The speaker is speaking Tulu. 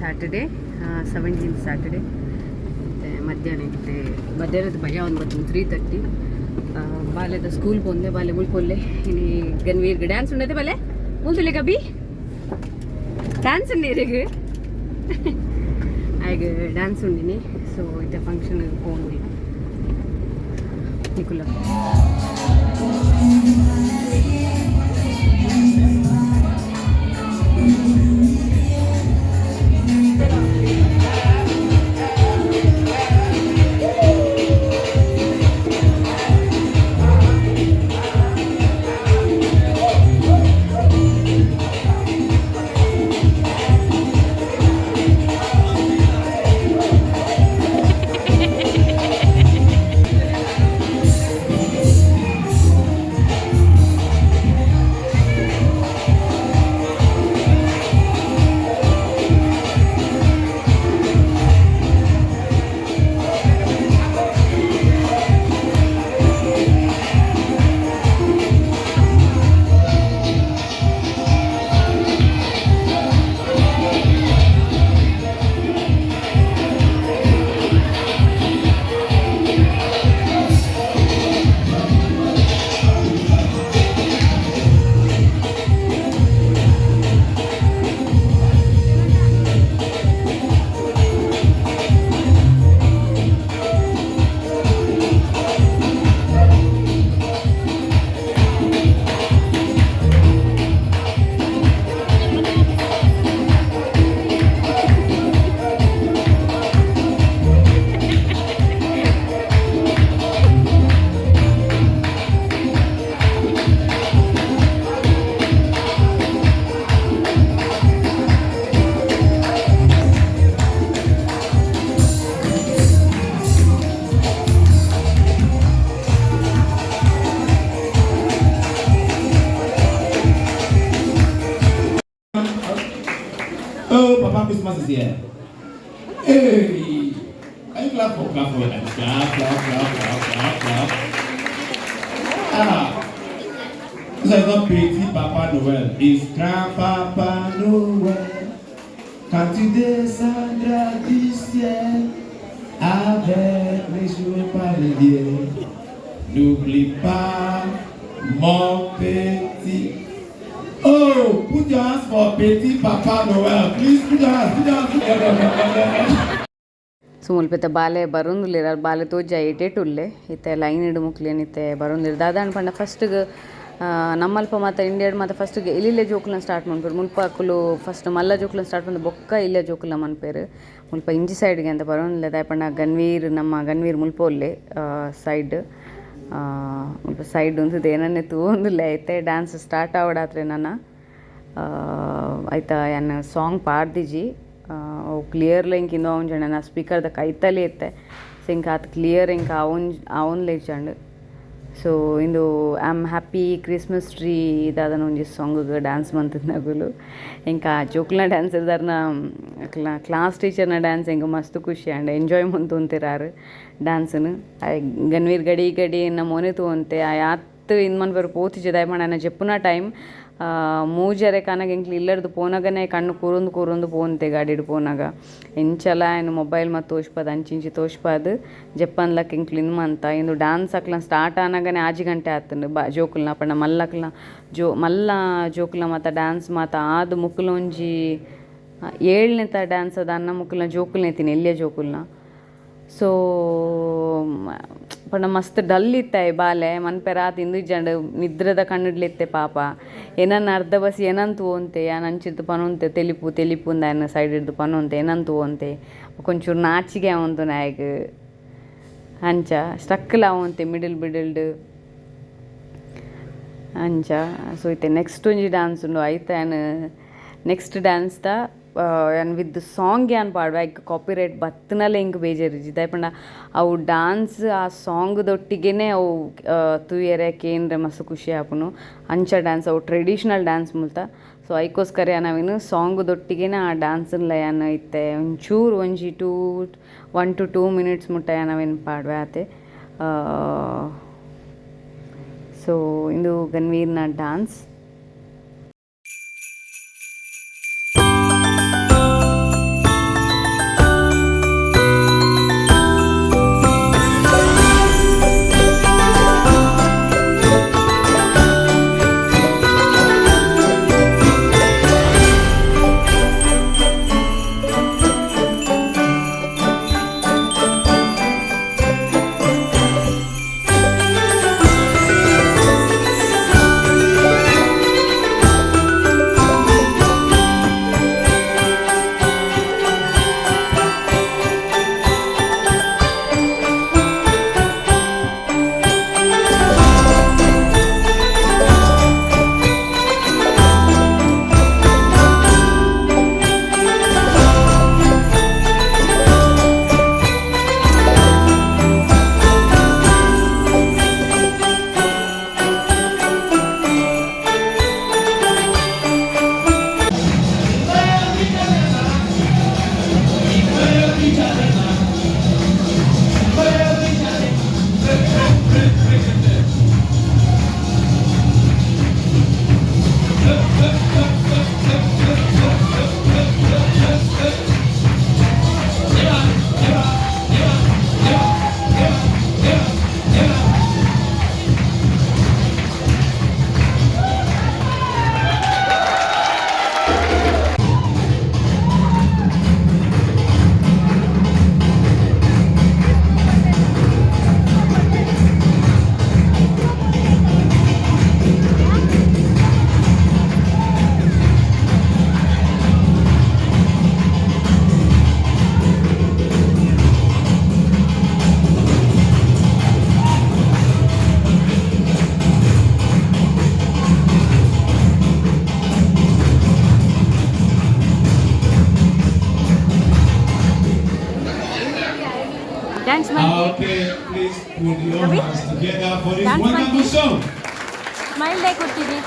Saturday, 17 Saturday. ಮಧ್ಯಾಹ್ನ ಇತ್ತೆ, ಮಧ್ಯಾಹ್ನದ ಭಯ ಒಂದು ಬತ್ತು 3:30. ಬಾಲೆದ ಸ್ಕೂಲ್ ಪೋಂದೆ, ಬಾಲೆ ಮುಲ್ಪೊಲ್ಲೆ. ಇನಿ ಗನ್ವೀರ್ಗ್ ಡ್ಯಾನ್ಸ್ ಉಂಡತೆ. ಬಾಲೆ ಮುಲ್ತುಲೆ ಕಬಿ ಡ್ಯಾನ್ಸ್ ಉಂಡಿರಿಗೆ ಆಯ್ಗೆ ಡ್ಯಾನ್ಸ್ ಉಂಡಿನಿ. ಸೊ ಇತ್ತೆ function ಪೋಂದಿ ನಿಕುಲ. Oh, Papa Christmas is here. Hey, can you clap for, clap for, clap, clap, clap, clap, clap, clap. Ah, this is not Petit Papa Noël, it's Grandpapa Noël. Quand tu descendras du ciel avec les jours parliers, n'oublie pas mon petit. Oh, put your hands for Petit Papa Noël. Please put your hands, put your hands. Put your hands. So ಮುಲ್ಪ ಬಾಲೆ ಬರೊಂದುಲ್ಲೆರ್, ಬಾಲೆ ತೋಜ ಏಟೇಟ್ ಉಲ್ಲೆ. ಇತ್ತೆ ಲೈನ್ ಇಡು ಮುಕ್ಲೇನ್ ಇತ್ತೆ ಬರೊಂದುಲ್ಲೆರ್. ದಾದಾಂಡ ಪಂಡ ಫಸ್ಟ್ಗ್ ನಮ್ಮಲ್ಪ ಮಾತ ಇಂಡಿಯಾಡ್ ಮಾತ ಫಸ್ಟ್ಗ್ ಎಲ್ಲಿಲ್ಲೆ ಜೋಕುಲ್ನ ಸ್ಟಾರ್ಟ್ ಮನ್ಪುವೆರ್. ಮುಲ್ಪ ಅಕುಲು ಫಸ್ಟ್ ಮಲ್ಲ ಜೋಕುಲ್ನ ಸ್ಟಾರ್ಟ್ ಮಲ್ತ್ ಬೊಕ್ಕ ಎಲ್ಯ ಜೋಕುಲ್ನ ಮನ್ಪುವೆರ್. ಮುಲ್ಪ ಇಂಚಿ ಸೈಡ್ಗೆ ಅಂತ ಬರೊಂದುಲ್ಲೆ. ದಾಯೆ ಪಂಡ ಗನ್ವೀರ್, ನಮ್ಮ ಗನ್ವೀರ್ ಮುಲ್ಪ ಉಲ್ಲೆ ಸೈಡ್. ಮುಲ್ಪ ಸೈಡ್ ಉಂತುದು ಏನನ್ನೇ ತೂವೊಂದುಲ್ಲೆ. ಇತ್ತೆ ಡ್ಯಾನ್ಸ್ ಸ್ಟಾರ್ಟ್ ಆವಡಾತ್ರೆ ನನ. ಐತ ಯಾನ್ ಸಾಂಗ್ ಪಾಡ್ದಿಜಿ. ಅವು ಕ್ಲಿಯರ್ಲ ಎಂಕ್ ಇಂದು ಆವೊಂಜಂಡ, ನಾ ಸ್ಪೀಕರ್ದ ಕೈತಲೇ ಇತ್ತೆ. ಸೊ ಎಂಕ್ ಆತ್ ಕ್ಲಿಯರ್ ಎಂಕ್ ಆವೊಂದುಲ ಇಜ್ಜಂಡ್. ಸೊ ಇಂದು I am happy Christmas tree ದಾದನ ಒಂಜಿ ಸಾಂಗ್ ಡ್ಯಾನ್ಸ್ ಮಂತುನಕುಲು. ಎಂಕ್ ಆ ಜೋಕುಲ್ನ ಡ್ಯಾನ್ಸ್ ದಾರ್ನ ಕ್ಲಾಸ್ ಟೀಚರ್ನ ಡ್ಯಾನ್ಸ್ ಎಂಕ್ ಮಸ್ತ್ ಖುಷಿ ಆಂಡ್. ಎಂಜಾಯ್ ಮಂತೊಂತಿರಾರ್ ಡ್ಯಾನ್ಸ್ನ್. ಗನ್ವೀರ್ ಗಡಿ ಗಡಿ ಎನ್ನ ಮೋನೆ ತೂವೊಂತೆ. ಆಯೆ ಆತ್ ಇಂದ್ ಮನ್ಪೆರೆ ಪೋತಿಜೆ. ದಾಯೆ ಪಂಡ ಆಯನ ಜೆಪ್ಪುನ ಟೈಮ್ ಮೂಜರೆ ಕಾನಗ ಎಂಕ್ಲು ಇಲ್ಲರ್ದ್ ಪೋನಗನೆ ಕಣ್ಣು ಕೂರೊಂದು ಕೂರೊಂದು ಪೋಂತೆ ಗಾಡಿಡ್ ಪೋನಗ. ಎಂಚಲ ಆಯನ್ ಮೊಬೈಲ್ ಮಾತ ತೋಜ್ಪಾದ್, ಅಂಚಿ ಇಂಚಿ ತೋಜ್ಪಾದ್ ಜೆಪ್ಪನ್ಲಕ್ಕ ಎಂಕ್ಲು ಇಂದ್ ಮಂತ. ಇಂದು ಡ್ಯಾನ್ಸ್ ಅಕ್ಲ್ನ ಸ್ಟಾರ್ಟ್ ಆನಗನೆ 6 ಗಂಟೆ ಆತುಂಡು. ಬ ಜೋಕುಲ್ನ ಪಂಡ ಮಲ್ಲಕ್ಲ್ನ ಜೋ ಮಲ್ಲ ಜೋಕುಲ್ನ ಮಾತ ಡ್ಯಾನ್ಸ್ ಮಾತ ಆದ್ ಮೊಕುಲು ಒಂಜಿ ಏಳ್ನೆತ ಡ್ಯಾನ್ಸ್ ದಾನ್ನ ಮೊಕುಲ್ನ ಜೋಕುಲ್ನ ಇತ್ತಿನಿ, ಎಲ್ಯ ಜೋಕುಲ್ನ. ಸೊ ಪಂಡ ಮಸ್ತ್ ಡಲ್ ಇತ್ತೆ ಬಾಲೆ. ಮನ್ಪೆರೆ ಆತ್ ಇಂದು ಇಜ್ಜಂಡ್, ನಿದ್ರೆದ ಕಣ್ಣುಡ್ಲಿತ್ತೆ ಪಾಪ. ಎನನ್ ಅರ್ಧ ಬಸ್ ಎನನ್ ತೂವೊಂತೆ, ಯಾನ್ ಅಂಚಿರ್ದ್ ಪನೊಂತೆ, ತೆಲಿಪು ತೆಲಿಪು ಇಂದ್ ಆಯನ ಸೈಡ್ ಡ್ದ್ ಪನೊಂತೆ. ಎನನ್ ತೂವೊಂತೆ, ಒಂಚೂರು ನಾಚಿಗೆ ಆವೊಂದುಂಡು ಆಯಗ್. ಅಂಚ ಸ್ಟಕ್ಲ ಆವೊಂತೆ ಮಿಡಿಲ್ ಮಿಡಿಲ್ಡ್ ಅಂಚ. ಸೊ ಇತ್ತೆ ನೆಕ್ಸ್ಟ್ ಒಂಜಿ ಡ್ಯಾನ್ಸ್ ಉಂಡು. ಐತ ಯಾನ್ ನೆಕ್ಸ್ಟ್ ಡ್ಯಾನ್ಸ್ ದ ಯಾನ್ ವಿತ್ ಸಾಂಗ್ ಯಾನ್ ಪಾಡುವೆ. ಐಕ್ ಕಾಪಿರೈಟ್ ಬತ್ತುನಲ ಎಂಕ್ ಬೇಜಾರಿಜ್ಜಿ. ದಾಯೆ ಪಂಡ ಅವು ಡ್ಯಾನ್ಸ್ ಆ ಸಾಂಗ್ ದೊಟ್ಟಿಗೆನೆ ಅವು ತೂಯೆರೆ ಕೇನ್ರೆ ಮಸ್ತ್ ಖುಷಿ ಆಪುಂಡು. ಅಂಚ ಡ್ಯಾನ್ಸ್ ಅವು, ಟ್ರೆಡಿಷನಲ್ ಡ್ಯಾನ್ಸ್ ಮುಲ್ತ. ಸೊ ಐಕೋಸ್ಕರ ಯಾನ್ ಅವೆನ್ ಸಾಂಗ್ ದೊಟ್ಟಿಗೆನೆ ಆ ಡ್ಯಾನ್ಸ್ನ್ಲ ಯಾನ್ ಇತ್ತೆ ಒಂಚೂರು ಒಂಜಿ 1 to 2 minutes ಮುಟ್ಟ ಯಾನ್ ಅವೆನ್ ಪಾಡುವೆ, ಆತೆ. ಸೊ ಇಂದು ಗನ್ವೀರ್ನ ಡ್ಯಾನ್ಸ್. ಡ್ಯಾನ್ಸ್ ಮಲ್ತಿ. Okay, please put your Ravi? Hands together for this Dance wonderful Malti. Song. Smile ದಾಯೆ ಕೊಡ್ತಿದ್ದಿ?